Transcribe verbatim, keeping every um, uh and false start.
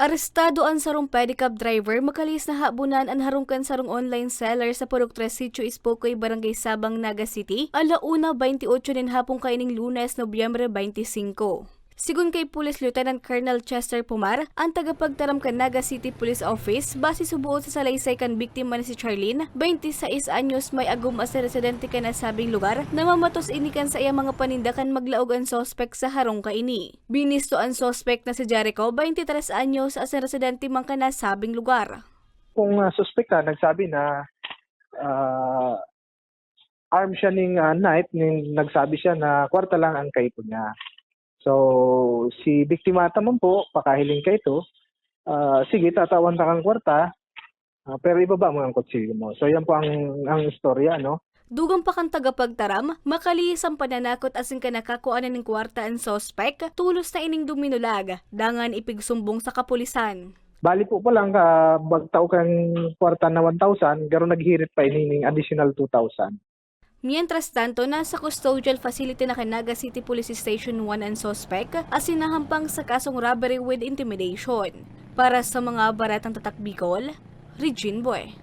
Arestado an sarong pedicab driver makalihis na habunan an harong kan sarong online seller sa Purok Tres Sitio Ispokoy, Barangay Sabang, Naga City, ala una baynti otso nin hapon kaining Lunes, Nobyembre baynti singko. Sigon kay Police Lieutenant Colonel Chester Pomar, an tagapagtaram kan Naga City Police Office, base suboot sa salaysay kan biktima na si Charlene, baynti sais anyos, may agom asin residente kan nasabing lugar, namamatos ini kan saiyang mga paninda kan maglaog an suspek sa harong kaini. Binisto an suspek na si Jericho, baynti tres anyos, asin residente man kan nasabing lugar. Kung ah, suspek ka, nagsabi na ah, arm siya ning ah, knife, ning nagsabi siya na kwarta lang ang kaipo niya. So, si biktima naman po, pakahiling ka ito, ah, sige, tatawan ta kang kwarta, ah, pero ibaba mo ang kutsilyo mo. So, yan po ang, ang istorya, no? Dugang pa kan tagapagtaram, makalihis an pananakot asin kan nakakuanan nin kwarta an suspek, tolos na ining duminulag, dangan ipigsumbong sa kapulisan. Bali po pa lang, ah, magtao kang kwarta na one thousand, pero naghirit pa ini ning additional two thousand. Mientras tanto, nasa custodial facility na kan Naga City Police Station one an suspek, asin nahampang sa kasong robbery with intimidation. Para sa mga baratang tatak Bicol, Regine Boy.